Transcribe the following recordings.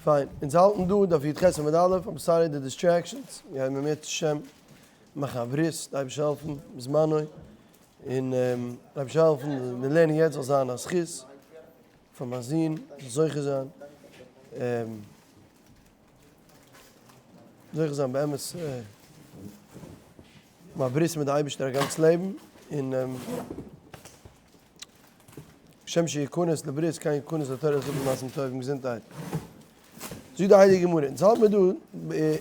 פיין, אונז האלטן דא דף י"ח עמוד א', I'm sorry די distractions, גייען מיר אם ירצה השם מאכן א ברית, די אייבערשטער העלפן בזמנו, און די אייבערשטער העלפן מיר לערנען יעצט זאל זיין א זכות פאר מיין זון זאל זוכה זיין, זוכה זיין באמת מאכן ברית מיט די אייבערשטער א גאנץ לעבן, און כשם שיכנס לברית כן יכנס לתורה זכות למעשים טובים געזונטהייט. זאגט די הייליגע גמרא, אונז האלט מיר דא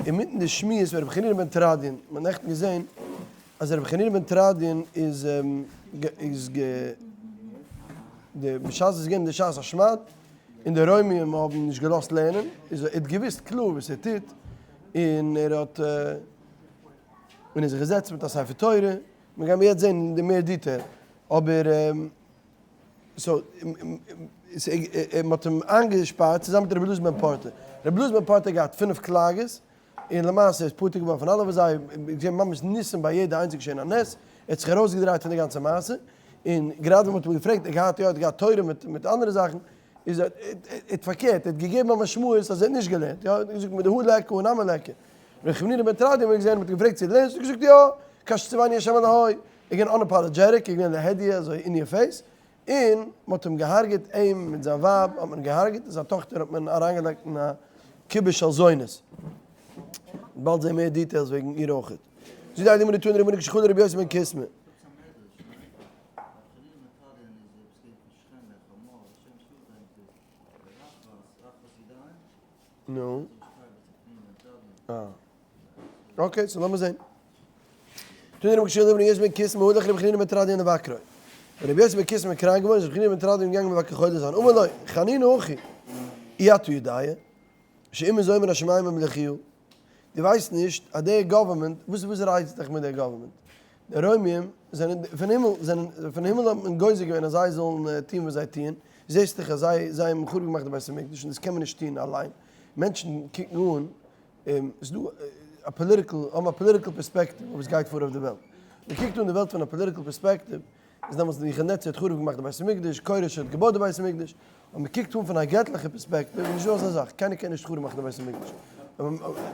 אינמיטן די שמועס מיט רבי חנינא בן תרדיון, מען האט נעכטן געזען אז רבי חנינא בן תרדיון איז איז די בשעת עס איז געווען די שעת השמד און די רוימים האבן נישט געלאזט לערנען, איז ער האט געוואוסט קלאר וואס ער טוט, און ער האט און איז זיך געזעצט מיט א ספר תורה, מיר גיימיר יעצט זען די מער detail, אבער so מען האט אים איינגעשפארט צוזאמען מיט רבי אלעזר בן פרטא, רבי אלעזר בן פרטא האט געהאט פינף קלאגעס, און למעשה איז פטור געווארן פון אלע וואס זיי געווען ממש ניסים ביי יעדע איינס איז געשען א נס, ער האט זיך ארויסגעדרייט פון די גאנצע מעשה, און גראדע ווען מען האט אים געפרעגט ער האט געהאט יא ער האט געהאט תורה מיט מיט אנדערע זאכן, איז ער האט פארקערט ער האט געגעבן א משמעות אז ער האט נישט געלערנט, יא ער האט געזאגט מדהא ליכא און נמי ליכא, ר' חנינא בן תרדיון האט מען געזען מען האט אים געפרעגט צו ער לערנט האט ער געזאגט יא, כאשר צוני השם אלהי, ער איז געווען unapologetic, ער איז געווען להדיא אזוי in your face, און מען האט אים געהארגעט, אים מיט זיין ווייב האט מען געהארגעט, און זיין טאכטער האט מען אריינגעלייגט אין א כיבוש של זונות. באלד זעהן מער details וועגן איר אויכעט. זאגט די הייליגע גמרא תנא רבנן כשחלה רבי יוסי בן קיסמא. נו. אה. okay, so לאמיר זעהן. תנא רבנן כשחלה רבי יוסי בן קיסמא הלך רבי חנינא בן תרדיון לבקרו. ווען רבי יוסי בן קיסמא איז קראנק געווארן איז רבי חנינא בן תרדיון געגאנגען מבקר חולה זיין. אמר לו, חנינא אחי, אי אתה יודע, שאם איז מן השמים המליכוהו. דו ווייסט נישט אז דער government, וואס וואס רייצט דיך מיט דער government? די רוימים זענען פון הימל, זענען פון הימל האט מען גוזר געווען אז זיי זאלן טון וואס זיי טוען, זעסט דאך אז זיי זיי האבן חרוב געמאכט די בית המקדש און דאס קען מען נישט טון אליין, מענטשן קוקן אן, ס'איז דא א political, האבן א political perspective אויף וואס גייט פאר אויף די וועלט, מען קוקט אן די וועלט פון א political perspective, איז דעמאלטס נבוכדנצר האט חרוב געמאכט די בית המקדש, כורש האט געבויט די בית המקדש, אויב מען קוקט אן פון א געטליכע פערספעקטיוו איז נישטא אזא זאך, קיינער קען נישט חרוב מאכן די בית המקדש,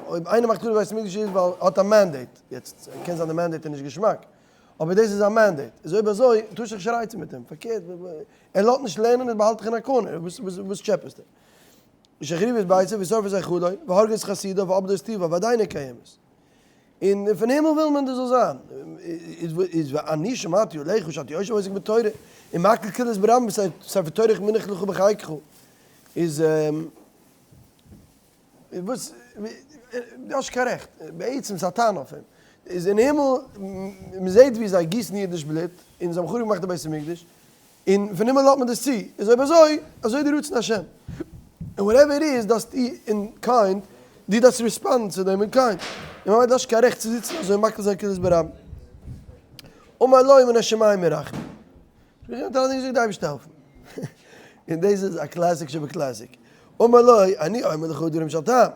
אויב איינער מאכט חרוב די בית המקדש איז ווייל ער האט א mandate, יעצט קען זיין די mandate איז נישט געשמאק, אבער דאס איז א mandate, איז אויב אזוי טארסט דיך נישט רייצן מיט אים, פארקערט ער לאזט נישט לערנען ער באהאלט דיך אין א corner, וואס טשעפעסטו? שהחריבו את ביתו ושרפו את היכלו והרגו את חסידיו ואבדו את טובו ועדיין קיימת. און פון הימל וויל מען דאס זאל זיין, איז ואני שמעתי עליך שאתה יושב ועוסק בתורה, און מקיל קולות ברבים ספר תורך מונח לך בחיקך, איז וואס, דו האסט נישט קיין רעכט, בעצם ס'איז א טענה אויף אים, איז אין הימל, מ'זעט ווי זיי גיסן אידיש בלוט, און זיי האבן חרוב געמאכט די בית המקדש, און פון הימל לאזט מען דאס צו, איז אויב אזוי, אזוי איז די רצון השם. און whatever it is דארפסטו in kind, דו דארפסט respond ן צו דעם in kind. און ממילא דו האסט נישט קיין רעכט צו זיצן אזוי און מקיל זיין קולות ברבים. אמר לו מן השמים ירחמו. רבי יוחנן האט אלעדינגס געזאגט די אייבערשטער העלפן. און דאס איז א classic שב classic. אמר לו אני אומר לך דברים של טעם.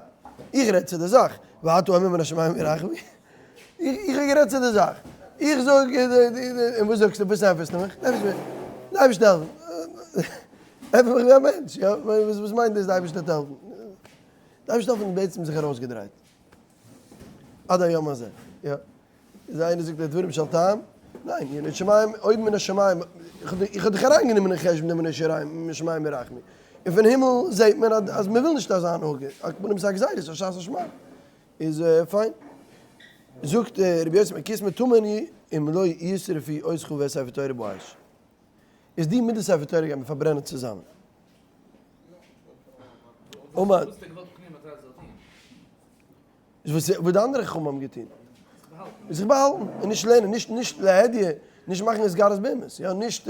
איך רעד צו די זאך. ואתה אומר מן השמים ירחמו. איך האב גערעדט צו די זאך. איך זאג, און וואס זאגסטו? וואס ענטפערסטו מיך? די אייבערשטער העלפן. ענטפער מיך ווי א מענטש, יא? וואס מיינט דאס די אייבערשטער וועט העלפן? די אייבערשטער העלפן איז בעצם זיך ארויסגעדרייט. עד היום הזה, יא. איז איינער זאגט דברים של טעם? ניין, מן השמים, אויב מן השמים, איך האב דיך אריינגענומען אין חשבון די מן השמים ירחמו. און פון הימל זעט מען אז מען וויל נישט אזא הנהגה. על כל פנים ס'איז א גזירה, ס'איז א שעת השמד. איז פיין. זאגט רבי יוסי בן קיסמא טמא אני אם לא ישרפו אותך ואת ספר תורה באש. איז די מיט די ספר תורה גייט מען פארברענען צוזאמען. אמר. איז וואס וואס די אנדערע חכמים האבן געטון. זיך באהאלטן און נישט לערנען, נישט נישט להדיא, נישט מאכן התגרות באומות, יא נישט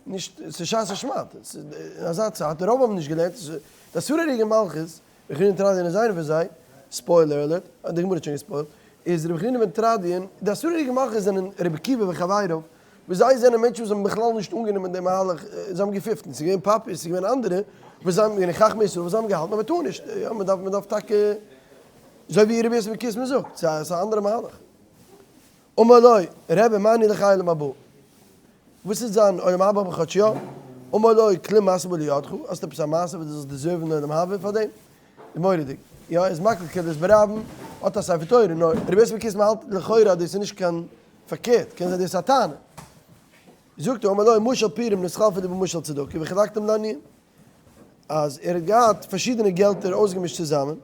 נישט ס'איז שעת השמד, ס'איז אין אזא צייט, רוב האבן נישט געלערנט, די עשרה הרוגי מלכות רבי חנינא בן תרדיון איז איינער פון זיי, spoiler alert, די גמרא האט שוין גע spoil ט, איז רבי חנינא בן תרדיון, די עשרה הרוגי מלכות זענען רבי עקיבא וחביריו, וואס זיי זענען מענטשן וואס האבן בכלל נישט אנגענומען דעם מהלך, זיי האבן געפיפטן, ס'איז געווען פאפיס, ס'איז געווען אנדערע, וואס זיי האבן געווען חכמי ישראל וואס זיי האבן געהאלטן אז מען טאר נישט, יא מען דארף מען דארף טאקע, אזוי ווי רבי יוסי בן קיסמא זאגט, ס'איז א אנדערע מהלך. אמר לו, רבי מה אני לך עולם הבא? וואס איז זיין עולם הבא האב איך כאטש יא? אמר לו, כלום מעשה בא לידך, האסט עפעס א מעשה וואס דו זאלסט deserve ן עולם הבא פאר דעם? איז מורא'דיג. יא, ער איז מקהיל קהילות ברבים, האט א ספר תורה, נאר רבי יוסי בן קיסמא האלט לכאורה אז דאס איז נישט קיין פארקערט, קען זיין דאס איז א טענה. זאגט ער, אמר לו, משל פורים נתחלפה לי במשל צדקה וחילקתם לעניים. אז ער האט געהאט פארשידענע געלטער אויסגעמישט צוזאמען,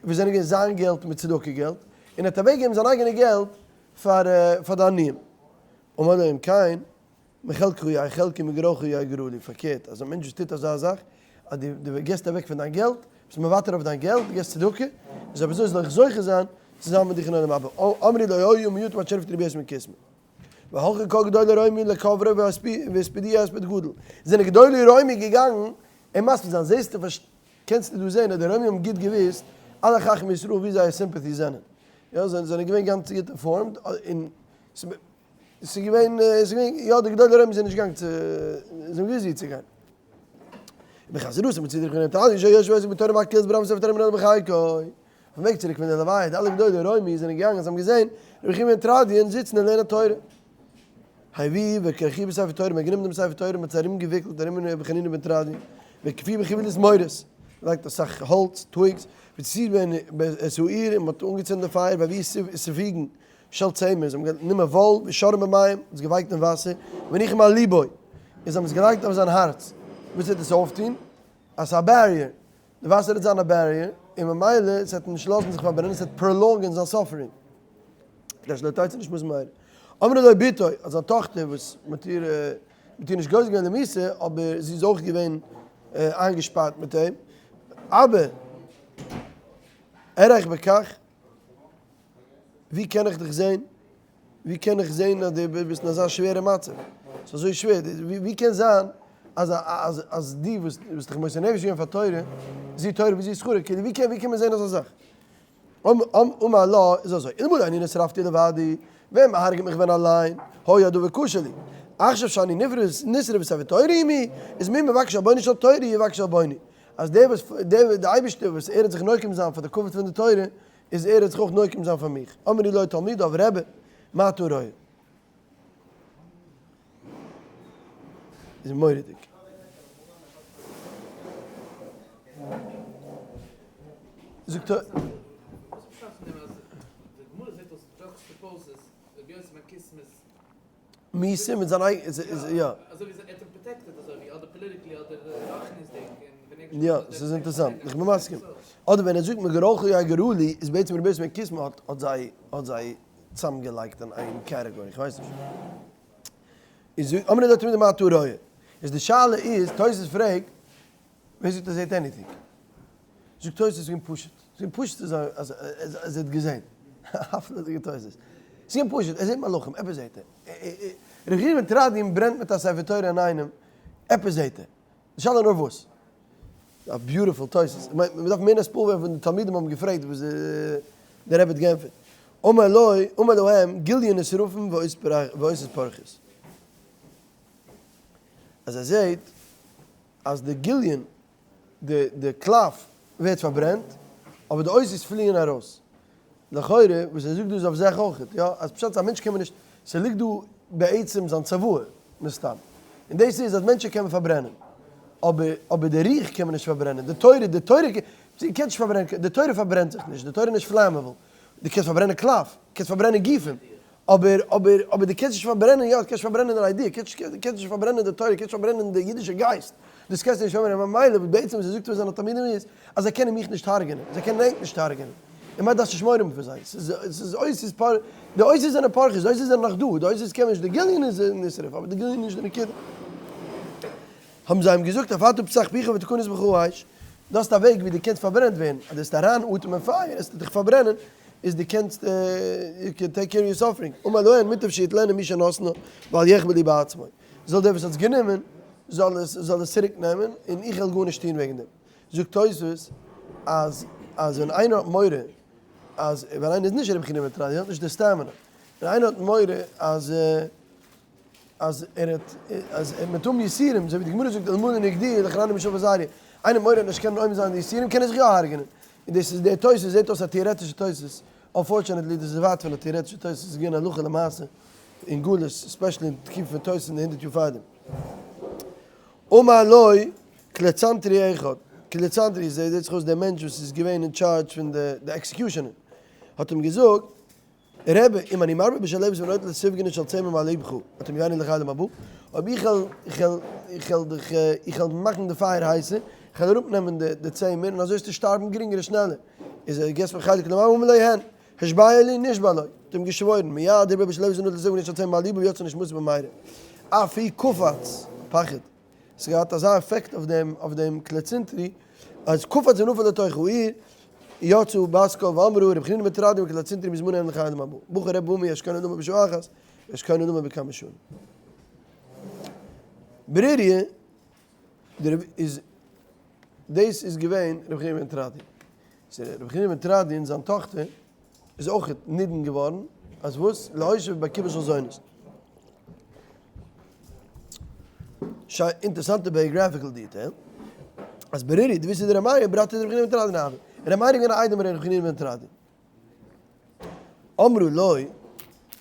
וואס זענען געווען זיין געלט מיט צדקה געלט, און ער האט אוועקגעגעבן זיין אייגענע געלט פאר פאר די עניים. אמר לו אם כן, מחלקך יהא חלקי ומגורלך יהא גורלי, פארקערט, אז א מענטש וואס טוט אזא זאך, אז דו דו געסט אוועק פון דיין געלט, ביסט מוותר אויף דיין געלט, דו געסט צדקה, איז אויב אזוי זאל איך זוכה זיין צוזאמען מיט דיך אין עולם הבא. אמרו לו היו מועטים עד שנפטר רבי יוסי בן קיסמא. והלכו כל גדולי רומי לקברו והספידוהו הספד גדול. זענען גדולי רומי געגאנגען אים מספיד זיין, זעסטו קענסטו דא זען אז די רומי האבן גוט געוואוסט אלע חכמי ישראל ווי זייער sympathy זענען, יא זיי זענען געווען גאנץ גוט informed, און ס'איז געווען, ס'איז געווען, יא די גדולי רומי זענען נישט געגאנגען צו, זיי האבן געוואוסט ווי צו גיין. בחזרתם מצאו רבי חנינא בן תרדיון שיושב ועוסק בתורה ומקהיל קהילות ברבים וספר תורה מונח בחיקו. אויפן וועג צוריק פון די לוויה, די אלע גדולי רומי זענען געגאנגען, זיי האבן געזען רבי חנינא בן תרדיון זיצן און לערנען תורה. הביאו וכרכוהו בספר תורה, מען האט גענומען דעם ספר תורה, מען האט עס ארומגעוויקלט ארום רבי חנינא בן תרדיון, והקיפוהו בחבלי זמורות, געלייגט אסאך האלץ, twigs, והציתו את האור, און מען האט אנגעצינדן די פייער, והביאו ספוגין של צמר, זיי האבן גענומען וואל, ושרום במים, עס געווייקט אין וואסער, והניחום על ליבו, און זיי האבן עס געלייגט אויף זיין הארץ, וואס וועט עס אויפטון? אז ס'איז א barrier, די וואסער וועט זיין א barrier, און ממילא עס וועט אים נישט לאזן זיך פארברענען, עס וועט prolong ען זיין suffering. כדי שלא תצא נשמתו מהרה. אמרה לו בתו, אז זיין טאכטער וואס מען האט איר, מען האט איר נישט גוזר געווען למיתה, אבער זי איז אויך געווען איינגעשפארט מיט אים, אבא, אראך בכך, ווי קען איך דיך זען? ווי קען איך זען אז דו ביסט אין אזא שווערע מצב? ס'איז אזוי שווער, ווי קען זיין אז אז אז דו וואס ביסט דיך מוסר נפש געווען פאר תורה, זו תורה וזו שכרה, כאילו ווי קען ווי קען מען זען אזא זאך? אמר לה, איז אזוי, אלמלא אני נשרפתי לבדי, ווען מ'הרג'ט מיך ווען אליין, היה הדבר קשה לי. עכשיו שאני נשרף וספר תורה עמי, איז מי מבקש עלבונה של תורה יבקש עלבוני. אז דער וואס דער אייבערשטער וואס ער האט זיך נוקם זיין פאר די כבוד פון די תורה, איז ער וועט זיך אויך נוקם זיין פאר מיך. אמרו לו תלמידיו, רבי, מה אתה רואה? איז מורא'דיג. זאגט ער. וואס איז פשט פון דעם אז די גמרא זעט אויס juxtaposes רבי יוסי בן קיסמא'ס מיתה מיט זיין אייגענע, יא. אזוי ווי ער האט אים protected אזוי ווי אדער politically אדער רוחניות'דיג און ווען ער יא, ס'איז אינטערעסאנט, איך בין מסכים. אדער ווען ער זאגט מגורלך יהא גורלי איז בעצם רבי יוסי בן קיסמא האט האט זיי האט זיי צוזאמגעלייגט אין איין category, איך ווייס נישט. איז אמרו לו תלמידיו מה אתה רואה. איז די שאלה איז, תוס' פרעגט, ווער זאגט ער זעט anything? זאגט תוס' ס'איז געווען פשוט, ס'איז געווען פשוט אז אז ער האט געזען, הפלא'דיגע תוס', ס'איז געווען פשוט, ער זעט מלאכים, עפעס זעט ער, ר' חנינא בן תרדיון ברענט מיט א ספר תורה אינאיינעם, עפעס זעט ער, די שאלה איז נאר וואס. א beautiful תוס', איך מיין מ'דארף מער נתפעל ווערן פון די תלמידים האבן געפרעגט וואס דער רבי האט געענטפערט, אמר לו, אמר להם, גיליון נשרפים ואותות פורחות. אז ער זעט אז די גיליון, די די קלף ווערט פארברענט, אבער די אותיות פליען ארויס. לכאורה וואס ער זאגט דא איז אויף זיך אויך, יא? אז פשט איז א מענטש קען מען נישט, ס'ליגט דא בעצם זיין צוואה, מסתם. און דאס איז אז מענטשן קען מען פארברענען, אבער אבער די רוח קען מען נישט פארברענען, די תורה, די תורה, דו קענסט נישט פארברענען, די תורה פארברענט זיך נישט, די תורה איז נישט flammable. דו קענסט פארברענען קלף, קענסט פארברענען גופים, אבער אבער אבער דו קענסט נישט פארברענען, יא, דו קענסט פארברענען די idea, קענסט קענסט נישט פארברענען די תורה, קענסט פארברענען די אידישע גייסט, דאס קענסטו נישט פארברענען, ממילא וואס בעצם וואס ער זאגט פאר זיינע תלמידים איז, אז זיי קענען מיך נישט הרג'נען, זיי קענען ענק נישט הרג'נען, און ממילא דארפסט נישט מורא האבן פון זיי, ס'איז ס'איז אותיות פאר, די אותיות זענען פורחות, די אותיות זענען נאך דא, די אותיות קען מען נישט, די גיליון איז נשרף, אבער די גיליון איז נישט די נקודה. האבן זיי אים געזאגט, אף אתה פתח פיך ותכנס בך האש, דו האסט א וועג ווי דו קענסט פארברענט ווערן, אז דו וועסט אריין אטעמען פייער וועסטו דיך פארברענען, איז דו קענסט, you can take care your suffering, אמר להן מוטב שיטלנה מי שנתנה ואל יחמל לי בעצמו, זאל דער וואס האט עס גענומען זאל עס זאל עס צוריק נעמען און איך וועל גארנישט טון וועגן דעם. זאגט תוספות אז אז ווען איינער האט מורא אז ווען איינער איז נישט רבי חנינא בן תרדיון האט נישט די stamina, ווען איינער האט מורא אז אז ער האט אז ער מיט האבן יסורים, אזוי ווי די גמרא זאגט אלמלא נגדי לחנניה מישאל ועזריה, איינער מורא נישט קענען עומד זיין די יסורים קען ער זיך יא הרג'נען, און דאס איז דער תוס' זעט אויס א טעארעטישע תוס', unfortunately דאס איז ווייט פון א טעארעטישע תוס', עס איז געווען הלכה למעשה אין גלות, especially אין תקופה פון תוס' אין די הונדערט יאר פארדעם. אמר לו קלצנטרי אחד. קלצנטרי, זעהט זיך אויס דער מענטש וואס איז געווען אין טשארדזש פון די executioner, האט אים געזאגט, רבי, אם אני מרבה בשלהבת ונוטל סופגנית של צמר מעל לבך, אתה מביאני לחיי עולם הבא, אויב איך וועל, איך וועל, איך וועל דיך, איך וועל מאכן די פייער הייסער, איך וועל אראפנעמען די צמר, און אזוי וועסטו שטארבן גרינגער און שנעלער. איז ער געסט מיר חלק לעולם הבא, אמר לו הן, השבע לי, נשבע לו, האט אים געשוואוירן, מיד הרבה בשלהבת ונוטל סופגנית של צמר מעל לבו ויצא נשמתו במהרה. אף הוא קפץ, פחד. עס האט געהאט אזא עפעקט אויף דעם אויף דעם קלצינטרי אז קפץ ונפל לתוך העיר, יצאה בת קול ואמרה רבי חנינא בן תרדיון וקלצינטרי מזמנו הן לחיי עולם הבא, בכה ר' אמי יש קונה עולמו בשעה אחת ויש קונה עולמו בכמה שנים. ברוריה איז דאס איז געווען רבי חנינא בן תרדיון. רבי חנינא בן תרדיון זיין טאכטער איז אויך נידון געווארן אז וואס? להושיב בקובה של זונות. אינטערעסאנטע biographical detail, אז ברוריה דביתהו דר' מאיר ברתיה דרבי חנינא בן תרדיון הוה. ר' מאיר איז געווען א איידעם ביי רבי חנינא בן תרדיון. אמרה לו,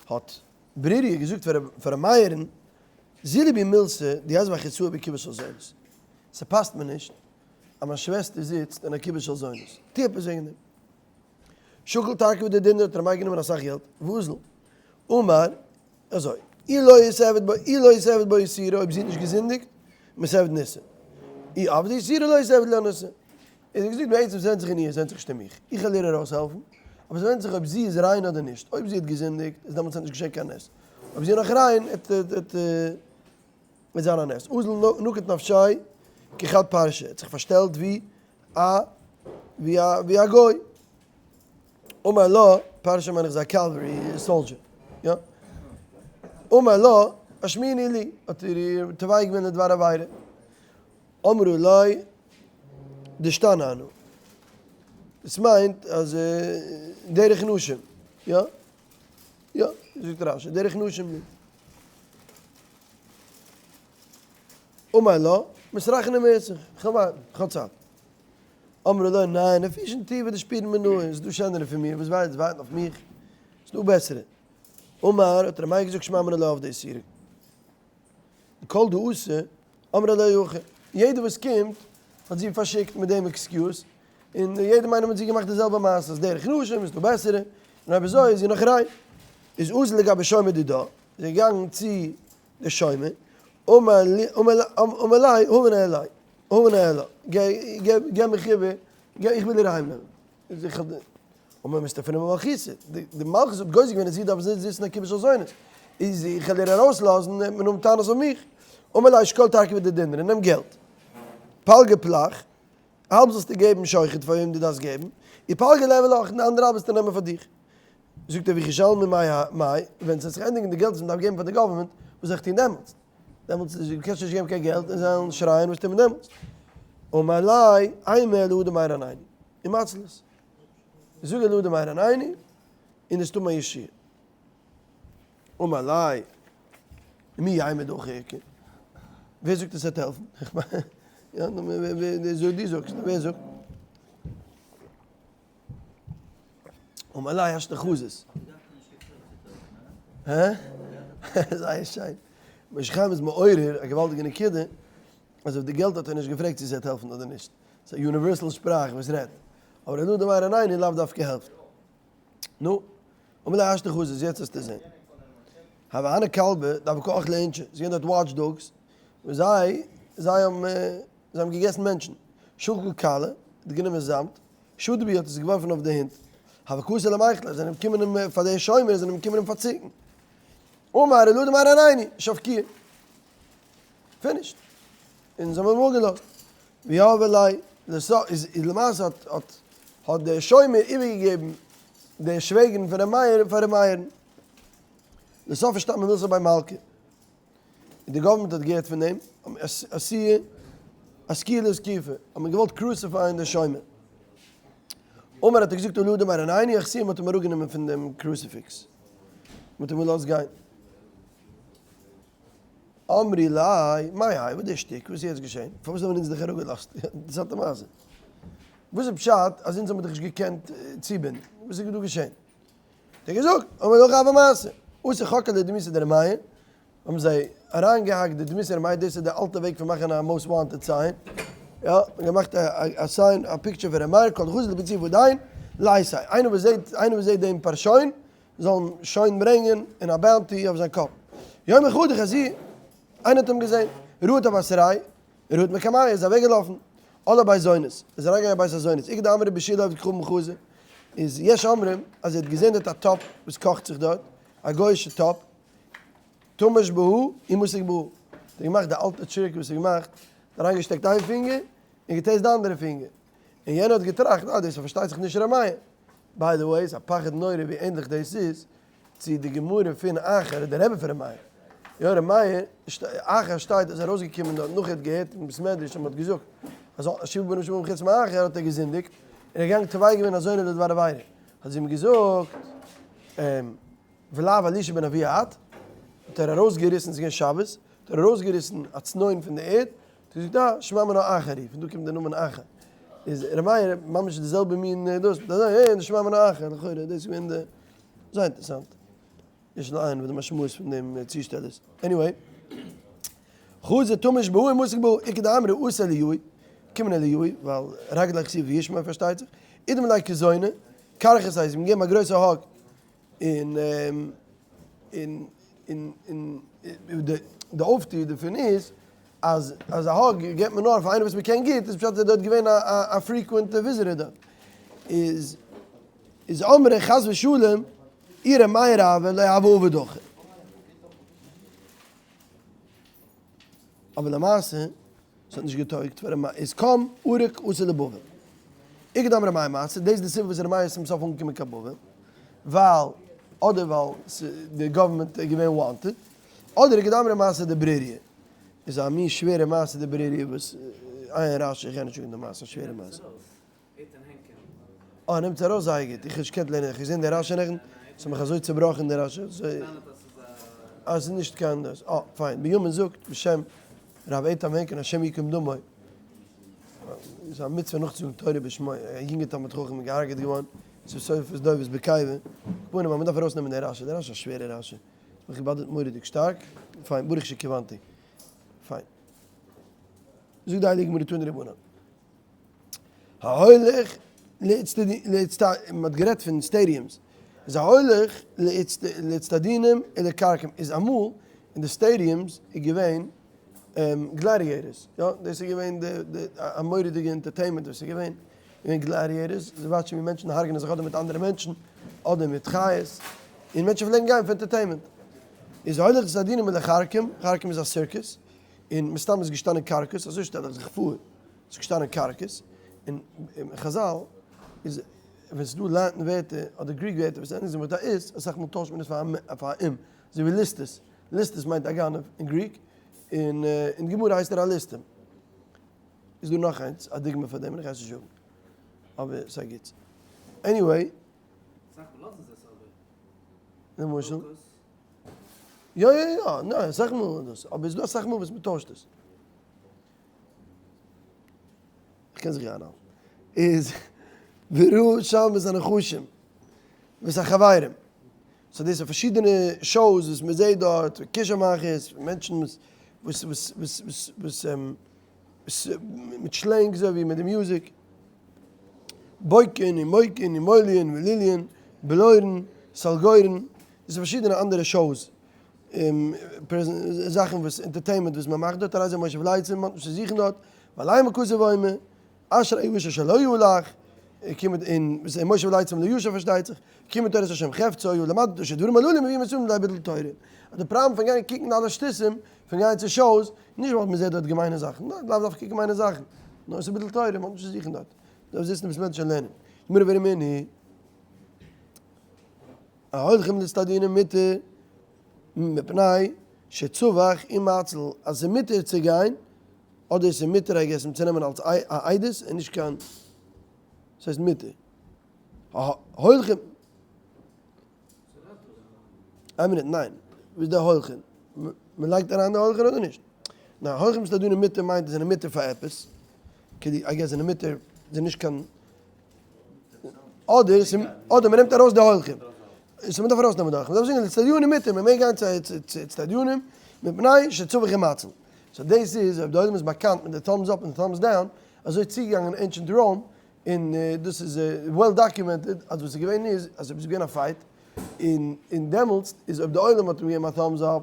האט ברוריה געזאגט פאר ר' מאיר'ן, זילי בי מילתא דיתבא אחתאי בקובה של זונות. ס'פאסט מיר נישט אז מיין שוועסטער זיצט אין א קובה של זונות. טו עפעס וועגן דעם. שקל תרכובה דדינרי האט ר' מאיר גענומען אסאך געלט, ואזל. אמר, אזוי, אי לא יתעבד בה, אי לא יתעבד בה איסורא, אויב זי האט נישט געזינדיגט, מתעבד ניסא. אי עבדה איסורא לא יתעבד לה ניסא. איז ער געזאגט בעצם ס'ווענדט זיך אין איר, ס'ווענדט זיך נישט אין מיך. איך וועל איר ארויסהעלפן, אבער ס'ווענדט זיך אויב זי איז ריין אדער נישט. אויב זי האט געזינדיגט, איז דעמאלטס האט נישט געשען קיין נס. אויב זי איז נאך ריין, וועט זיין א נס. אזל נקט נפשיה כחד פרשי, האט זיך פארשטעלט ווי א ווי א ווי א גוי. אמר לה, פרשי מיין איך איז א cavalry soldier, יא. אמר לה, השמיעיני לי, האט ער איר תובע געווען לדבר עבירה. אמרה ליה, דשתנא אנא. דאס מיינט אז דרך נשים, יא. יא, זאגט רשי, דרך נשים לי. אמר לה, מסרכנא מעשיך, כ'וועל ווארטן, כ'האב צייט. אמרה לו, ניין, נפישין טובא דשפירן מינאי, ס'איז דא שענערע פון מיר, וואס ווארטן אויף מיך, ס'איז דא בעסערע. אמר, האט ר' מאיר געזאגט שמע מינה לא עבדי איסורא. כל דאתא, אמרה ליה הכי, יעדער וואס קומט האט זי פארשיקט מיט דעם excuse, און יעדעם איינעם האט זי געמאכט די זעלבע מעשה, אז דרך נשים איז דא בעסערע, און אויב אזוי איז זי נאך ריין. איז אזל לגבי שומר דידה, איז ער געגאנגען צו די שומר, אמר ליה, הבינא עילאי, הבינא עילאה, געב מיך איבער, איך וויל איר אהיים נעמען. אמר מסתפינא במלכותא, די מלכות האט גוזר געווען אז זי דארף זיצן אין א קובה של זונות, איז איך וועל איר ארויסלאזן וועט מען האבן טענות אויף מיך. אמר ליה שקול תרכובה דדינרי, נעם געלט, פלגא פלך, האלב זאלסטו געבן שוחד פאר וועם דו דארפסט געבן, און פלגא ליהוי לך, און די אנדערע האלב זאלסטו נעמען פאר דיך. זאגט ער וכי שלמי מאי מאי, ווען ס'וועט זיך ענדיגן די געלט וואס מ'דארף געבן פאר די government, וואס זאל איך טון דעמאלטס? דעמאלטס איז דו קענסט נישט געבן קיין געלט און זיי וועלן שרייען וואס טוט מען דעמאלטס? אמר ליה אימא לאדם מאיר עינינו ומציל עס. זאג לאדם מאיר עינינו און עס טוט מיר ישועה. אמר ליה מי יימר דהכי איכא? ווער זאגט עס וועט העלפן? איך מיין, יא, נו, ווער, דו זאגסט, ווער זאגט? אמר ליה השתא חזית. הא? זייער שיין. משה חיים איז מעורר א געוואלדיגע נקודה, אז אויף די געלט האט ער נישט געפרעגט צו ס'וועט העלפן אדער נישט. ס'איז א universal שפראך וואס רעדט. אבער אלא דמאיר עינינו לאו דווקא העלפט. נו, אמר ליה השתא חזית, יעצט וועסטו זען. הוה הנהו כלבי דהוו קא אכלי אינשי, ס'איז געווען דארט watch dogs, וואס זיי, זיי האבן, זיי האבן געגעסן מענטשן. שקל כלא, האט גענומען זאמד, שדי בהו האט עס געווארפן אויף די הינט. הוו קאתו למיכלה, זענען געקומען אים פאר די שומר, זענען געקומען אים פארצוקן. אמר אלא דמאיר עינינו, שבקוהו. Finished. און זיי האבן אים אפגעלאזט. ויהבו ליה, איז למעשה האט האט האט דער שומר איבערגעגעבן די שוועגערין פון ר' מאיר פאר ר' מאיר'ן. לסוף אשתמע מילתא בי מלכא. און די government האט געהערט פון דעם, אסקיע לאסקופה, האט מען געוואלט crucify ען די שומר. אמר האט ער געזאגט אלא דמאיר עינינו אחתיהו, מ'האט אים אראפגענומען פון דעם crucifix, מ'האט אים געלאזט גיין. אמרי ליה, מאי האי, וואס די שטיק, וואס איז יעצט געשען? פארוואס האבן אונז דיך אראפגעלאזט? אינטערעסאנטע מעשה. וואס איז פשט אז אונז האבן דיך נישט געקענט צובינדן? וואס איז דא געשען? האט ער געזאגט, אמר לך הוה מעשה, אתו חקרו לדמותיה דר' מאיר, האבן זיי אריינגעהאקט די דמות ר' מאיר, דאס איז די אלטע וועג פון מאכן א most wanted sign. יא, מ'האט געמאכט א sign, א picture פון ר' מאיר, כל דחזי לפיצויי פדין, לייתי, איינער וואס זעט, איינער וואס זעט דעם פארשוין, זאל אים שוין ברענגען אין א bounty אויף זיין קאפ. יומא חדא חזייה, איינער האט אים געזען, רהט אבתריה, רהט מקמיה, איז אוועק געלאפן, על לבית זונות, איז אריין געגאנגען בית הזונות, איכא דאמרי בישולא עובד כוכבים חזא, איז יש אומרים אז ער האט געזען דארט א טאפ וואס קאכט זיך דארט, א גוי'אישע טאפ, תמש בהא ומסיק בהא, האט ער געמאכט די אלטע trick וואס ער האט געמאכט, אריינגעשטעקט איין פינגער און גע taste די אנדערע פינגער, און יענער האט געטראכט אה דאס איז פארשטייט זיך נישט ר' מאיר, by the way איז א פחד נורא ווי ענדליך דאס איז צו די גמרא פון אחר די רבי פון ר' מאיר, יא ר' מאיר, אחר שטייט איז ארויסגעקומען דארט נאך ער האט געהערט אין בית מדרש אז מען האט געזאגט אז שבעה בנים שבאים חוץ מאחר האט ער געזינדיגט און ער איז געגאנגען תובע געווען א זונה לדבר עבירה, האט זי אים געזאגט. ולאו אלישע בן אבויה את, האט ער ארויסגעריסן, ס'איז געווען שבת, האט ער ארויסגעריסן א צנון פון די ערד, האט ער געזאגט אה, שמע מינה אחר היא, פון דא קומט די נאמען אחר, איז ר' מאיר ממש די זעלבע מין דאס, אה, שמע מינה אחר, לכאורה דאס איז געווען די, זייער אינטערעסאנט, יש לעיין וואס די משמעות פון דעם צושטעל איז, anyway, חזא תמש בהא ומסיק בהא, איכא דאמרי אתא אליהו, קומען אליהו, ווייל רגלי כסיף וישמע פארשטייט זיך, אידמי ליה כזונה, קרחת הייסט, אים געגעבן א גרויסע hug, און און און און די אויפטו דערפון איז אז אז א hug געבט מען נאר פאר איינער וואס מען קען גוט, איז פשט אז ער איז דארט געווען א א frequent visitor דארט. איז איז אמרי חס ושלום אי ר' מאיר הוה לא הוה עביד הכי. אבער למעשה ס'האט נישט געטויגט פאר ר' מאיר, איז קם ערק אתא לבבל. איכא דאמרי מאי מעשה, דאס איז די סיבה וואס ר' מאיר איז צום סוף אנגעקומען קיין בבל, ווייל אדער ווייל די government איז געווען wanted, אדער איכא דאמרי מעשה דברוריה, איז א מין שווערע מעשה דברוריה וואס עיין רשי, איך גיי נישט זאגן די מעשה, א שווערע מעשה. אה, נעמט ארויס זייער גוט, איך האב נישט געקענט לערנען, איך האב געזען די רשי נעכטן, ס'האט מיך אזוי צובראכן די רשי, אזוי, אה ס'איז נישט קיין דאס, אה פיין, בנימין זאגט בשם ר' איתן הענקין השם יקום דמו, ס'איז א מצוה נאכצוזאגן תורה בשמו, א יונגער תלמיד חכם איז געהארגעט געווארן, ס'איז סוף איז דובס בקבר, כפנים אז מ'דארף ארויסנעמען די רשי, די רשי איז א שווערע רשי, ס'האט מיך געבאדערט מורא'דיג שטארק, פיין, ברוך שכיוונתי, פיין. זאגט די הייליגע גמרא תנו רבנן. ההולך לאיצטדיונים, מען האט גערעדט פון stadiums, איז ההולך לאיצטדיונים ולכרכום, איז אמאל אין די stadiums איז געווען gladiators, יא דאס איז געווען די א מורא'דיגע entertainment וואס איז געווען, געווען gladiators, זיי וואטשן ווי מענטשן הרג'נען זיך אדער מיט אנדערע מענטשן, אדער מיט חיות, און מענטשן פלעגן גיין פאר entertainment. איז ההולך לאיצטדיונים ולכרכום, כרכום איז א סירקוס, און מסתם איז געשטאנען קרקוס, אזוי שטעל איך זיך פאר, ס'איז געשטאנען קרקוס, און אין חזל איז ווען ס'איז דא Latin ווערטער אדער Greek ווערטער וואס ענדיגט זיך מיט א איס, אסאך מאל טוישט מען עס פאר א אים, אזוי ווי ליסטוס, ליסטוס מיינט א גנב אין Greek, און אין גמרא הייסט ער א ליסטים. איז דא נאך איינס א דוגמא פאר דעם, איך גיי עס נישט זאגן, אבער ס'איז א גוטס. Anyway. אסאך מאל לאזן זיי עס אבער. למשל? יא יא יא, ניין אסאך מאל איז דאס, אבער איז דא אסאך מאל וואס מ'טוישט עס. איך קען זיך איינהאלטן. איז וראה שם את הנחשים ואת החברים. so דאס איז פארשידענע shows וואס מען זעט דארט, כישוף מאכערס, מענטשן וואס וואס וואס וואס וואס וואס מיט שלענג אזוי ווי מיט די music. בוקעין און מוקעין און מוליעין וליליעין, בלורין, סלגורין, דאס איז פארשידענע אנדערע shows. זאכן וואס entertainment וואס מען מאכט דארט, הרי זה מושב לצים, מען האט נישט צו זוכן דארט, ועליהם הכתוב אומר, אשרי האיש אשר לא הלך, קומט אין מושב לצים לא ישב פארשטייט זיך, כי מתורת השם חפצו, ולמדת שדברים הללו מביאים את האדם לידי ביטול תורה. אז די פראבלעם פון גיין קוקן אלע שטותים, פון גיין צו shows, נישט ווייל מען זעט דארט געמיינע זאכן, ניין, לאו דווקא געמיינע זאכן, נאר עס איז ביטול תורה, מען האט נישט צו זוכן דארט, דארף זיצן אין בית מדרש און לערנען. גמרא ורמינהי. ההולכים לאצטדיונים מותר מפני שצווח ומציל, אז ס'איז מותר צו גיין, אדער ס'איז מותר I guess אים צו נעמען אלס א עדות און נישט קיין, ס'הייסט מותר. ההולכים. איין מינוט, ניין, וואס איז די הולכים? מ'לייגט אריין די הולכים אדער נישט? ניין, הולכים לאצטדיונים מותר מיינט זיי זענען מותר פאר עפעס, כדי I guess זענען מותר, זענען נישט קיין. אדער אדער מ'נעמט ארויס די הולכים. so מ'דארף ארויסנעמען די הולכים. מ'דארף זאגן לאצטדיונים מותר, מ'מעג גיין צו אצטדיונים, מפני שצווח ומציל. so דאס איז אויב די עולם איז באקאנט מיט די thumbs up און די thumbs down. אזוי צוגעגאנגען ancient Rome, און דאס איז well documented אז וואס איז געווען איז אז אויב איז געווען א fight, און און דעמאלטס איז אויב די עולם האט אים געגעבן א thumbs up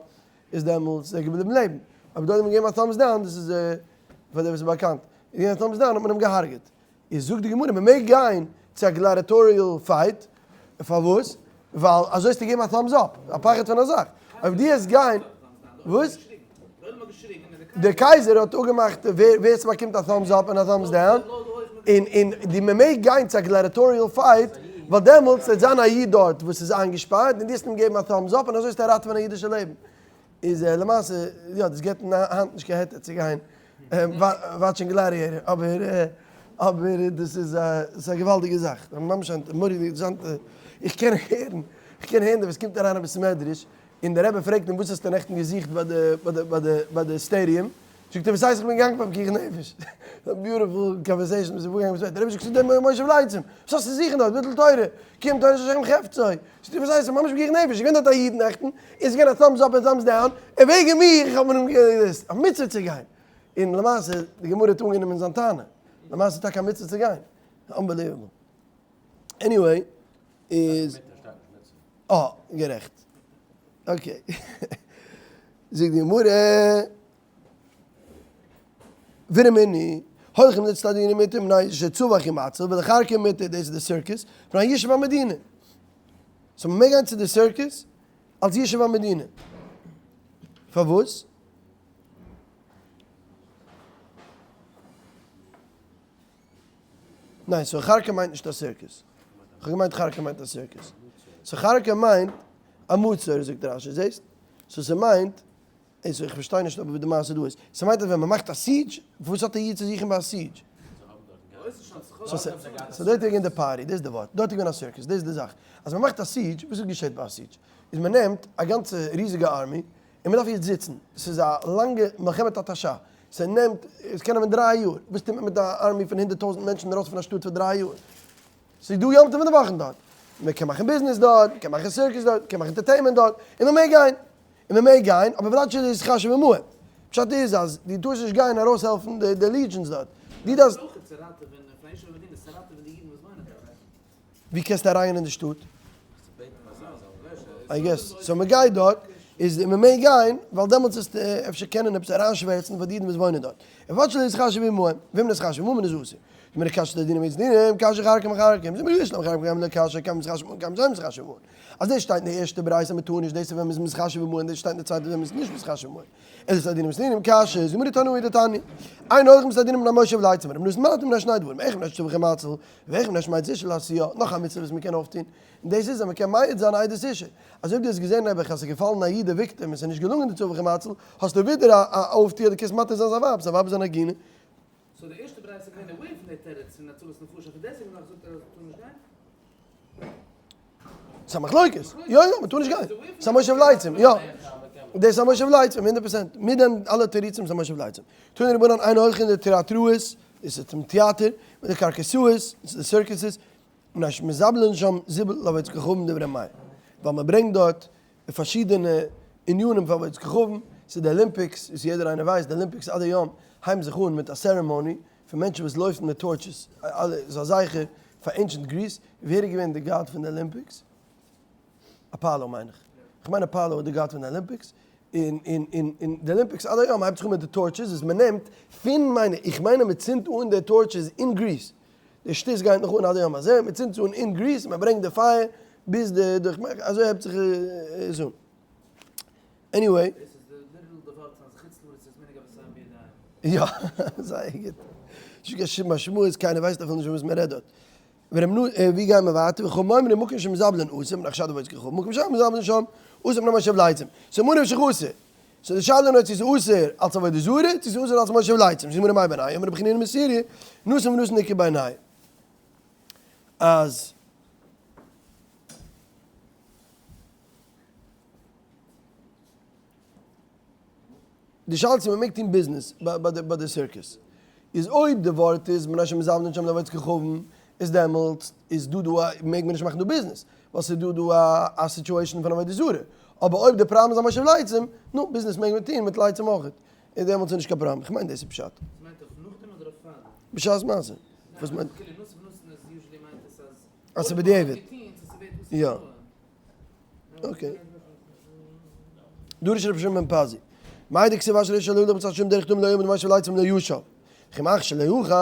איז דעמאלטס איז ער געבליבן לעבן, אויב די עולם האט געגעבן א thumbs down, דאס איז פאר די וואס איז באקאנט, איז געווען א thumbs down האט מען אים געהארגעט. איז זאגט די גמרא מען מעג גיין צו א gladiatorial fight, פארוואס? ווייל אזוי האסטו געגעבן א thumbs up, א פחד פון א זאך, אויב דו העסט גיין, וואס? דער קייזער האט אפגעמאכט ווער ס'באקומט א thumbs up און א thumbs down, און און די מען מעג גיין צו א gladiatorial fight, ווייל דעמאלטס וועט זיין א איד דארט וואס איז איינגעשפארט און דו העסט אים געבן א thumbs up און אזוי וועסטו ראטעווען א אידישע לעבן. איז למעשה יא דאס געבט היינט נישט קיין היתר צו גיין watch ן gladiator אבער אבער דאס איז א ס'איז א געוואלדיגע זאך ממש א מורא'דיגע אינטערעסאנטע איך קען הערן איך קען הערן די וואס קומט אריין אין בית מדרש און די רבי פרעגט אים וואס האסטו נעכטן געזוכט ביי די ביי די ביי די ביי די stadium זאגט ער וואס הייסט איך בין געגאנגען פאר פיקוח נפש א beautiful conversation וואס איז פארגעגאנגען בית מדרש די רבי זאגט ס'איז דער מושב לצים וואס האסטו צו זוכן דארט ביטול תורה קיום תורת השם חפצו זאגט ער וואס הייסט ממש פיקוח נפש איז געווען דארט א איד נעכטן און ס'איז געווען א thumbs up און thumbs down און וועגן מיר האט מען אים געזאגט א מצוה צו גיין און למעשה די גמרא האט אנגענומען זיין טענה למעשה איז טאקע א מצוה צו גיין unbelievable anyway איז אה גערעכט okay זאגט די גמרא ורמינהי, הולכים לאצטדיונים מותר מפני שצווח ומציל ולכרכר מותר, דאס איז די circus, פון א ישוב המדינה. so מ'מעג גיין צו די circus אלס ישוב המדינה. פארוואס? ניין, so כרכר מיינט נישט א circus. כ'האב געמיינט כרכר מיינט א circus. so כרכר מיינט א מצור, זאגט רש"י, זעסט? so ס'מיינט איז איך פארשטיי נישט אבער ווי די מעשה דא איז. ס'מיינט אז ווען מ'מאכט א siege, וואס האט א איד צו זוכן ביי א siege? so דארט איז געווען די party, דאס איז די ווארט. דארט איז געווען א circus, דאס איז די זאך. אז מ'מאכט א siege, וואס איז געשעט ביי א siege? איז מ'נעמט א גאנצע ריזיגע army, און מ'דארף יעצט זיצן. ס'איז א לאנגע מלחמת התשה. ס'נעמט, עס קען נעמען דריי יאר. וואס טוט מען מיט א army פון 100,000 מענטשן ארויס פון א שטאט פאר דריי יאר? ס'איז דא יום טוב אין די וואכן דארט. מ'קען מאכן ביזנעס דארט, מ'קען מאכן circus דארט, מ'קען מאכן entertainment דארט, און מ'מעג גיין. און מ'מעג גיין, אבער ובלבד שלא יתחשב עמהם. פשט איז אז דו טארסט נישט גיין ארויסהעלפן די legions דארט. דו דארפסט. ווי קענסטו אריינגיין אין די שטאט? I guess. so מ'גייט דארט איז מ'מעג גיין ווייל דעמאלטס וועסטו אפשר קענען עפעס אריינשווערצן פאר די אידן וואס וואוינען דארט. ובלבד שלא יתחשב עמהם. ואם נתחשב עמהם איז אסור. גמרא קשיא אצטדינין מאצטדינין, קשיא כרכר מכרכר. זאגט מיר בשלמא כרכר מכרכר קשיא כאן מתחשב עמהם כאן שאין מתחשב עמהם. אז דאס שטייט אין די ערשטע ברייתא מ'טאר נישט, דאס איז ווען מ'איז מתחשב עמהם, דאס שטייט אין די צווייטע ווען מ'איז נישט מתחשב עמהם. אלא אצטדינין מאצטדינין קשיא, זאגט גמרא תנאי דתניא. אין הולכין לאצטדינין מפני מושב לצים, רבי נתן מתיר מפני שני דברים, אחד מפני שצווח ומציל, ואחד מפני שמעיד אשה לעשויה, נאך א מצוה וואס מ'קען אויפטון, און דאס איז אז מ'קען מעיד זיין עדות אשה. אז אויב דו האסט געזען נעבעך אז ס'איז געפאלן א איד די victim און ס'איז נישט געלונגען די צווח ומציל, האסטו ווידער א אויפטו אז דו קענסט מתיר זיין זיין ווייב, זיין ווייב איז אן עגונה. so די ערשטע ברייתא איז געווען away פון די תירוץ פון הצלת נפשות, פון דעסטוועגן נאך זאגט ער אז מ'טאר נישט גיין? ס'איז א מחלוקת, יא יא, מ'טאר נישט גיין, ס'איז א מושב לצים, יא, דאס איז א מושב לצים, הונדערט פראצענט, מיט דעם אלע תירוצים איז א מושב לצים. תנו רבנן אין הולכין לתיאטראות, דאס איז צום טעאטער, ולקרקסאות, דאס איז די circuses, מפני שמזבלין שם זיבול לעבודת כוכבים דברי מאיר, ווייל מ'ברענגט דארט פארשידענע ענינים פאר עבודת כוכבים, ס'איז די Olympics, וואס יעדער איינער ווייסט, די Olympics עד היום הייבן זיך אן מיט א ceremony פון מענטשן וואס לויפן מיט torches, ס'איז א זכר פאר ancient Greece, ווער איז געווען די god פון די Olympics? אפאלא מיין איך, איך מיין אפאלא איז די god פון די Olympics, און און און און די Olympics עד היום הייבט זיך אן מיט די torches וואס מען נעמט פון מיין איך מיין אז מען צינדט אן די torches אין Greece, די שטות גייט נאך אן עד היום הזה, מען צינדט עס אן אין Greece, מען ברענגט די פייער ביז די דורך, אזוי הייבט זיך עס אן. anyway. דאס איז די literal די ווארט אז חוץ לארץ איז מנהג אבותינו בידיים. יא, זייער גוט. נישט קיין שום משמעות, קיינער ווייסט אפילו נישט פון וואס מען רעדט דארט. ווי גייען מיר ווייטער? וחכמים אומרים מקום שמזבלין אסור מפני חשד עבודת כוכבים, מקום שאין מזבלין שם אסור מפני מושב לצים. so ממה נפשך אסור. so די שאלה איז נאר צו ס'איז אסור אלס עבודה זרה, צו ס'איז אסור אלס מושב לצים. זאגט די גמרא מאי בינייהו, אמר רבי חנינא מסוריא, נתן ונתן איכא בינייהו. אז. די שאלה צו מ'מעג טון ביזנעס ביי די circus איז אויב די ווארט איז מפני שמזבלין שם לעבודת כוכבים איז דעמאלטס איז דא דא א מעג מען נישט מאכן דא ביזנעס ווייל ס'איז דא דא א situation פון עבודה זרה אבער אויב די פראבלעם איז א מושב לצים נו ביזנעס מעג מען טון מיט לצים אויך איז דעמאלטס איז נישט קיין פראבלעם כ'מיין דאס איז פשט. ס'מיינט אויף נאכדעם אדער אויף פארדעם? בשעת מעשה. וואס מיינט? אז ס'איז בדיעבד. יא. okay. דרש רבי שמעון בן פזי. מאי דכתיב אשרי האיש אשר לא הלך בעצת הרשעים ובדרך תמים לא עמד ובמושב לצים לא ישב. וכי מאחר שלא הלך,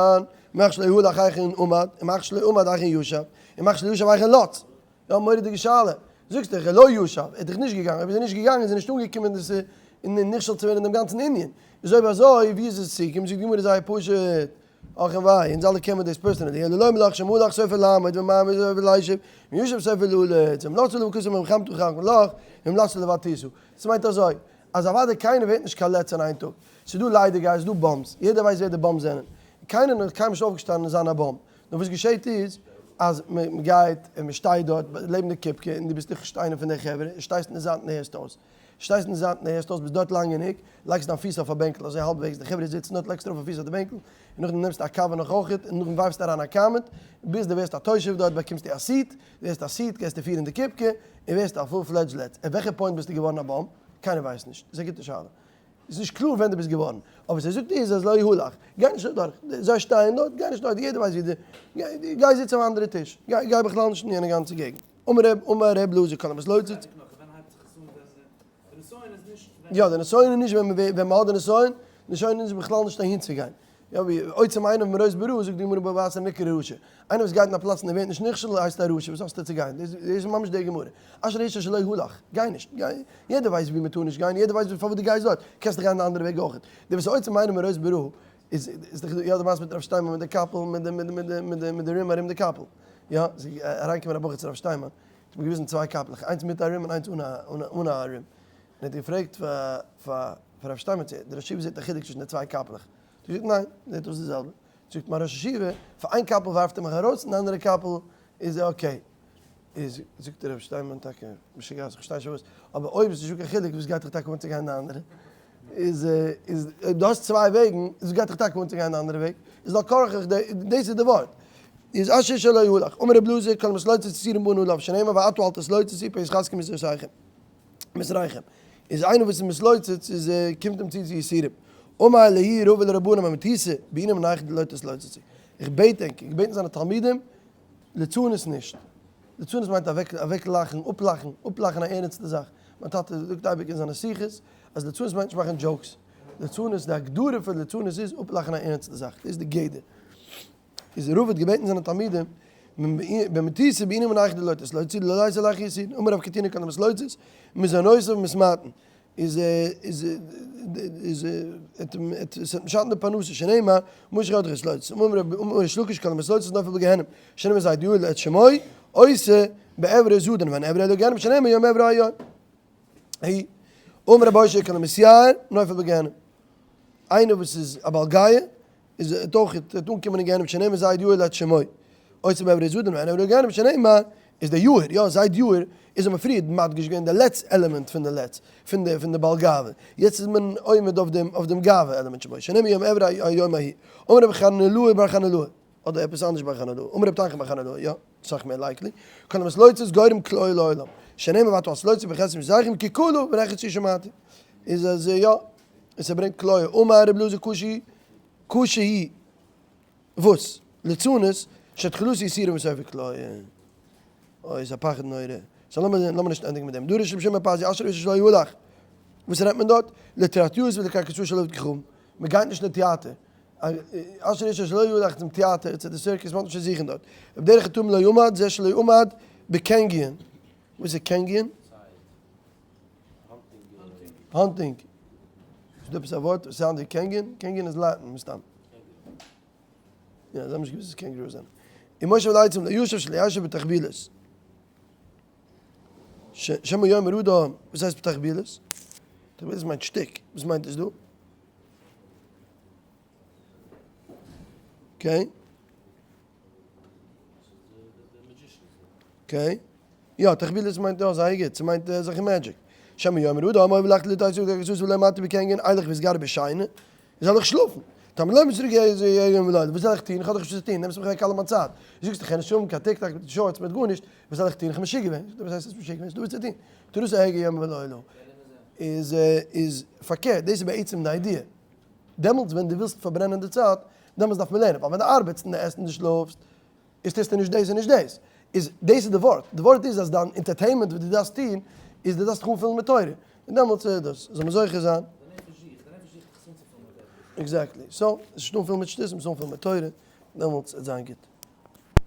מאחר שלא הלך היכן עמד, ומאחר שלא עמד היכן ישב, ומאחר שלא ישב היכן לץ. יא מורא'דיגע שאלה. זאגסט דאך לא ישב, ער איז דאך נישט געגאנגען, אויב איז ער נישט געגאנגען איז ער נישט אנגעקומען דאס און נכשל צו ווערן אין דעם גאנצן ענין. איז אויב אזוי ווי איז עס צוגעקומען? זאגט די גמרא זייער פשוט, אך און וויי, אונז אלע קען מיר דאס personally, אלא לומר לך שמלך סופו לעמוד ומעמד סופו לישב, וישב סופו ללץ, והמלצת עליו הכתוב ומלחמתו חכמה לך, והמלצת לבד תשא. ס'מיינט אזוי, אז אוודאי קיינער ווערט נישט קיין לץ אין איין טאג. ס'איז דא ליידיגייערס, ס'איז דא bums, יעדער ווייסט ווער די bums זענען. קיינער איז נאך קיינמאל נישט אויפגעשטאנען און זיין א bum. נאר וואס געשעהט איז, אז מען גייט און מען שטייט דארט לעבן די קופקע און דו ביסט נישט איינער פון די חברה, און שטייסט אין די זייט און הערסט אויס. שטייסט אין די זייט און הערסט אויס, ביסט דארט לאנג גענוג, לייגסט דיין פיס אויף א בענקל אזוי האלבוועגס, די חברה זיצן דארט, לייגסט ארויף א פיס אויף די בענקל, און נאכדעם נעמסטו א קאווע נאך אויכעט, און נאכדעם ווארפסטו אריין א comment, ביז דו ווערסט א תושב דארט באקומסטו א seat, ווערסט א seat גייסטו פירן די קופקע, און ווערסט א full fledged לץ. at וועלכע point ביסטו געווארן א bum? קיינער ווייסט נישט. דאס איז א גוטע שאלה. איז נישט קלאר ווען דו ביסט געווארן, אבער וואס ער זאגט איז אז לא הלך, גיי נישט אדורך, זיי שטייען דארט, גיי נישט דארט, יעדער ווייסט ווי די, גיי זיץ אויף א אנדערע טיש, גיי גיי בכלל נישט אין יענע גאנצע געגנט. אמר ר' אמר ר' אלעזר כל המתלוצץ. יא, די נסיון איז נישט ווען מען האט די נסיון, נסיון איז בכלל נישט אהין צו גיין. יא ווי עוצם עיניו מראות ברע זאגט די גמרא בבא בתרא נקרא רשע. איינער וואס גייט אין א פלאץ און ער ווערט נישט נכשל הייסט א רשע, וואס האסטו צו גיין? דאס איז ממש די גמרא. אשרי האיש אשר לא הלך, גיי נישט, גיי, יעדער ווייסט ווי מען טאר נישט גיין, יעדער ווייסט פארוואס דו גייסט דארט, קענסט דאך גיין די אנדערע וועג אויך. דער וואס עוצם עיניו מראות ברע איז איז דאך יא די מעשה מיט רב שטיינמאן מיט די קאפל מיט די מיט די מיט די מיט די מיט די rim ארום די קאפל. יא, ס'איז אריינגעקומען א בחור צו רב שטיינמאן, האט אים געוויזן צוויי קאפלעך, איינס מיט א rim און איינס אן א אן א rim. און ער האט געפרעגט פאר פאר הרב שטיינמעץ דער ראש ישיבה זעט א חילוק צווישן די צוויי קאפלעך? האט ער געזאגט ניין, זעט אויס די זעלבע. זאגט מיין ראש ישיבה, פאר איין קאפל ווארפט ער מיך ארויס און די אנדערע קאפל איז okay. איז זאגט הרב שטיינמאן טאקע משוגע איך פארשטיי נישט פארוואס, אבער אויב איז נישטא קיין חילוק וואס גייט דיך טאקע אן צו גיין די אנדערע? איז איז אויב דו האסט צוויי וועגן וואס גייט דיך טאקע אן צו גיין די אנדערע וועג? איז לא כרחך דאס איז די ווארט. איז אשר שלא הלך, אמר רבי אלעזר כל המתלוצץ יסורים באין עליו שנאמר ועתה אל תתלוצצו פן יתחזקו מוסרותיכם. מוסריכם. איז איינער וואס איז מתלוצץ איז קומט אים צו צו יסורים. אמר להו רבא לרבנן במטותא בעינא מינייכו דלא תתלוצצו. איך בעט ענק, איך בעט זיינע תלמידים, לצנות נישט. לצנות מיינט אוועק אוועק לאכן, אפלאכן, אפלאכן א ערנסטע זאך. מיין טאטע זאגט אייביג אין זיינע שיחות אז לצנות מיינט נישט מאכן jokes. לצנות, די הגדרה פון לצנות איז אפלאכן א ערנסטע זאך. דאס איז די גדר. איז רבא האט געבעטן זיינע תלמידים, במטותא בעינא מינייכו דלא תתלוצצו דלא ליתי עלייכו יסורין, אמר רב קטינא כל המתלוצץ, מזונותיו מתמעטין, איז איז איז עס וועט נישט שאטן די פרנסה, שנאמר, משוך ידך ותלוצץ, אמר ריש לקיש כל המתלוצץ נופל בגיהנום, שנאמר זה יאיר את שמו, עושה בעברו זדון, ואין עברו אלא גיהנום, שנאמר יום עברו היום. אמר רבי אושעיא כל המתייאר נופל בגיהנום, איינער וואס איז א בעל גאוה, איז ער דאך וועט אנקומען אין גיהנום שנאמר זייד יאיר את שמו עושה בעברי זדון ואין עברי גיהנום שנאמר איז דער יאיר יא זייד יאיר איז האט מען פריער מדגיש געווען די לץ עלעמענט פון די לץ פון די פון די בעל גאווה יעצט איז מען עומד אויף דעם אויף דעם גאווה עלעמענט שמו שנאמר יום עברי היום ההיא אמר רבי חנילאי בר חנילאי אדער עפעס אנדערש בר חנילאי אמר רבי תנחום בר חנילאי יא אסאך מער likely כל המתלוצץ גורם כליה לעולם שנאמר ועתה אל תתלוצצו פן יחסרו מוסרותיכם כי כלו ונחרצו שמעתי איז אז יא און ס'ברענגט כליה, אמר רבי אלעזר קשה קשה היא, וואס? ליצנות, שתחילתו יסורים וסופו כליה. אוי איז א פחד נורא. so לאמיר לאמיר נישט ענדיגן מיט דעם. דרש רבי שמעון בן פזי אשרי האיש אשר לא הלך. וואס רעדט מען דארט? לטרטיאות ולקרקסאות של עובד כוכבים. מ'גייט נישט אין טיאטער. אשרי האיש אשר לא הלך צום טיאטער, צו די סירקוס, מ'האט נישט צו זוכן דארט. ובדרך התמים לא עמד, זה שלא עמד בקנגיון. וואס איז קנגיון? hunting. איז דא עפעס א ווארט וואס sound ווי קענגען? קענגען איז Latin מסתם. יא, זיי האבן נישט געוואוסט וואס קענגערו זענען. ומושב לצים לא ישב שלא ישב בתחבולות. שמא יאמר אדם, וואס הייסט בתחבולות? תחבולות מיינט שטיק. וואס מיינט עס דא? okay. okay. יא, תחבולות מיינט יא, זייער גוט, ס'מיינט אזעלכע magic. שמא יאמר אדם אויב לייגט ליט אויס אויף געזאגט ולא עמדתי בקנין אלך ואתגרה בשינה, זאל איך שלאפן. תלמוד לומר צריך יום ולילה, וואס זאל איך טון, איך האב דאך נישט וואס צו טון, נעמסט מיך אוועק אלע מיין צייט. זאגסט איך קען נישט האבן קיין TikTok מיט shorts מיט גארנישט, וואס זאל איך טון, איך בין משוגע געווען. וואס הייסט ביסט משוגע געווען, ס'דא וואס צו טון. תורתו הגה יום ולילה איז איז פארקערט, דאס איז בעצם די idea. דעמאלטס ווען דו ווילסט פארברענען די צייט. דעמאלטס דארף מען לערנען, ווייל ווען דו ארבעטסט און דו עסט און דו שלאפסט, איז טוסטו נישט דאס און נישט דאס. איז דאס איז די ווארט, די ווארט איז אז דיין entertainment וואס דו דארפסט טון, איז דו דארפסט דיך אנפילן מיט תורה. און דעמאלטס איז דאס, זאל מען זוכה זיין. Exactly. So, עס איז נישט אנפילן מיט שטותים, עס איז אנפילן מיט תורה, דעמאלטס וועט זיין גוט.